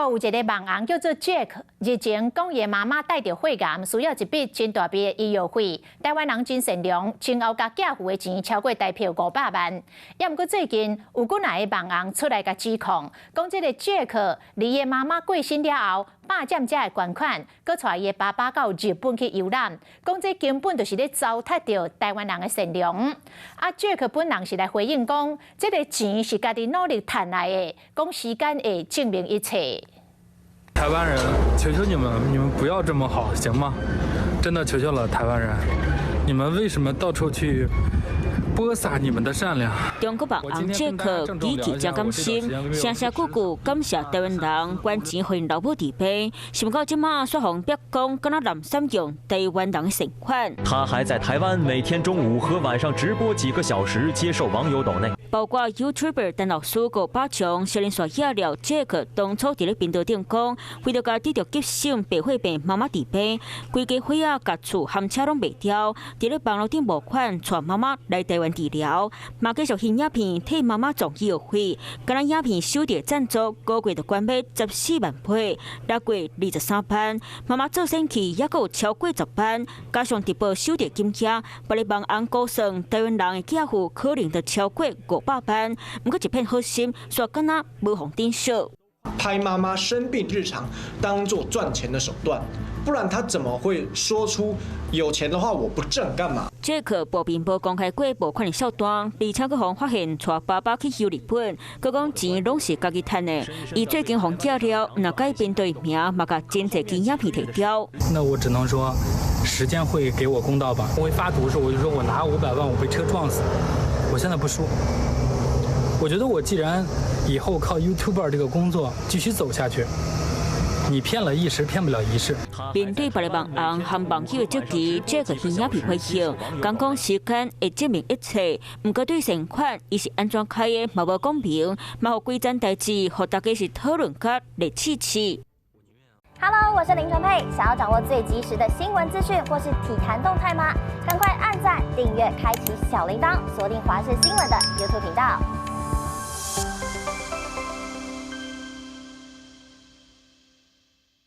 國有一個網紅叫做 Jack，日前講伊媽媽帶著血癌，需要一筆真大筆的醫藥費。台灣人真善良，前後共寄付的錢超過台票500萬。也毋過最近有幾若个網紅出來共指控，講這個 Jack 佇伊媽媽過身了後，霸佔遮的捐款，閣帶伊的爸爸到日本去遊覽，講這根本就是咧糟蹋著台灣人的善良。啊，Jack 本人是來回應講，這個錢是家己努力賺來的，講時間會證明一切。台灣人，求求你們，你們不要這麼好，行嗎？真的求求了，台灣人，你們為什麼到處去播撒你們的善良？中國網紅傑克語氣誠甘心，聲聲句句感謝台灣人捐錢予𪜶老母治病，想毋到這馬煞予人逼講，敢若濫散用台灣人的善款。他還在台灣每天中午和晚上直播幾個小時，接受網友抖內。包括 YouTuber 陳老師、郭百強、小林刷野了，傑克當初佇咧頻道頂講，為著共得著急性白血病媽媽治病，規家伙仔共厝含車攏賣掉，佇咧網路頂募款，帶媽媽來台灣治療，嘛繼續翕影片替媽媽賺醫藥費。敢若影片收著贊助，估計就捐欲14萬倍，六月23萬。媽媽做善事猶閣有超過10萬，加上直播收著金額，別个網紅估算台灣人的寄付可能就超過500萬。毋過一片好心，煞敢若無予珍惜。拍媽媽生病日常當做賺錢的手段，不然他怎麼會說出有錢的話我不掙幹嘛？這個部並無公開過募款的數單，而且閣予發現帶爸爸去遊日本，閣講錢攏是家己賺的。伊最近予寄了，若改變對名，嘛共真濟支影片提掉。那我只能說，時間會給我公道吧。我會發毒誓，我就說我拿500萬，我被車撞死。我現在不輸。我覺得我既然以後靠 YouTuber 這個工作繼續走下去，你騙了一時，騙不了一世。面對別个網紅和網友的質疑，這個翕影片回應，講講時間會證明一切。毋過對善款，伊是按怎開的，嘛無講明，嘛予規件代誌，予大家是討論甲熱刺刺。 Hello，我是林純佩。想要掌握最及時的新聞資訊或是體壇動態嗎？趕快按讚、訂閱、開啟小鈴鐺，鎖定華視新聞的 YouTube 頻道。